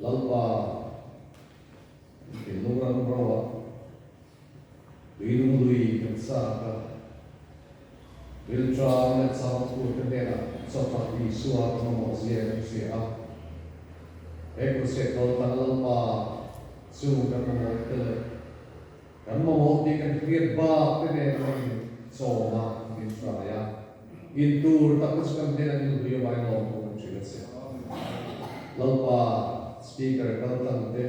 Lalpa thinlung ram ro a, tuinung lui kan chak a, rilṭam leh chau tur te hnenah chawtak Isua kan mamawh zia kan hria a. He crusade kal tanga Lalpa chu kan mamawh te leh kan mamawh tih kan hriat bak te nen a in chawm a, min hrai a. In tur tak te chu kan hnenah in hlui avangin lawm pawh kan hrilh a che. Lalpa speaker kal tlang te,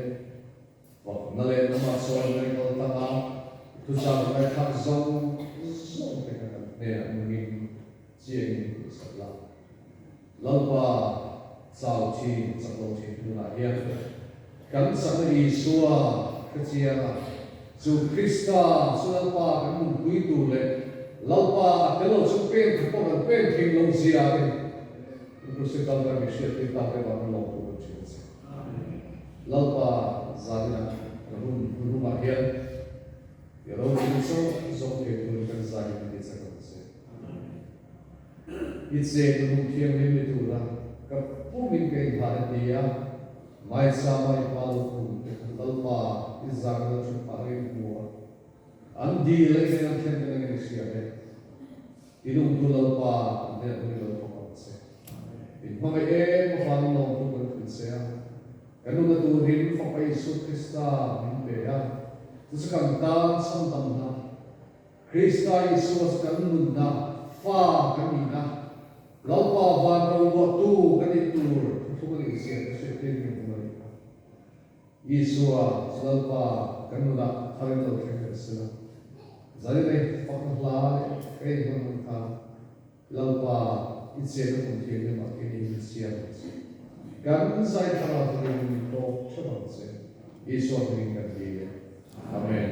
Fakna leh lamah sawn kan kal tlang a, thuchah kan ngaihthlak zawng zawng te kha kan hnenah nungin chiangin hmuhsak la. Lalpa chau thin, chak lo thin tunah hian kan chakna Isua hre chiang a, chu Krista chu Lalpa kan nunpui tur leh Lalpa a tel lo chu pen khat pawh kan pen thei lo zia te Krista kan mi hriat tir tak te vang lawm tur kan hria che. Lalpa zaninah kan hun hnuhnungah hian i ropui zawng zawng thei turin kan zai in ti chak ang che. I cheng na hmun thianghlim ni tura ka pumin ka inhlan a ti a, Maisama i pa lo kum te khan Lalpa i zang lo thu phah reng hmu a, an dil a i nen an thlen te nangin i hria e. I nungtu Lalpa an hnen hun i lo thawk ang che. In hmangaih em avangin lawmtu kan thil che a, kan nuna turin Fapa Isu Krista min pe a, chu chu kan tan chhandamna Krista Isua chu kan nunna, fa kan nihna, Lalpa van roruahtu kan nih tur thuthlung a nih zia ka hriattir min hmu a ni. Isua chu Lalpa kan nunah thar in lo thleng kan sel a, Zarinei fakna hla leh ka inhman ang khan Lalpa i chenna kum thianghlim ah khin in siam ang che. Kan zai thar ah turin min tawk theuh ang che. Isua hmingin kan dil e. Amen.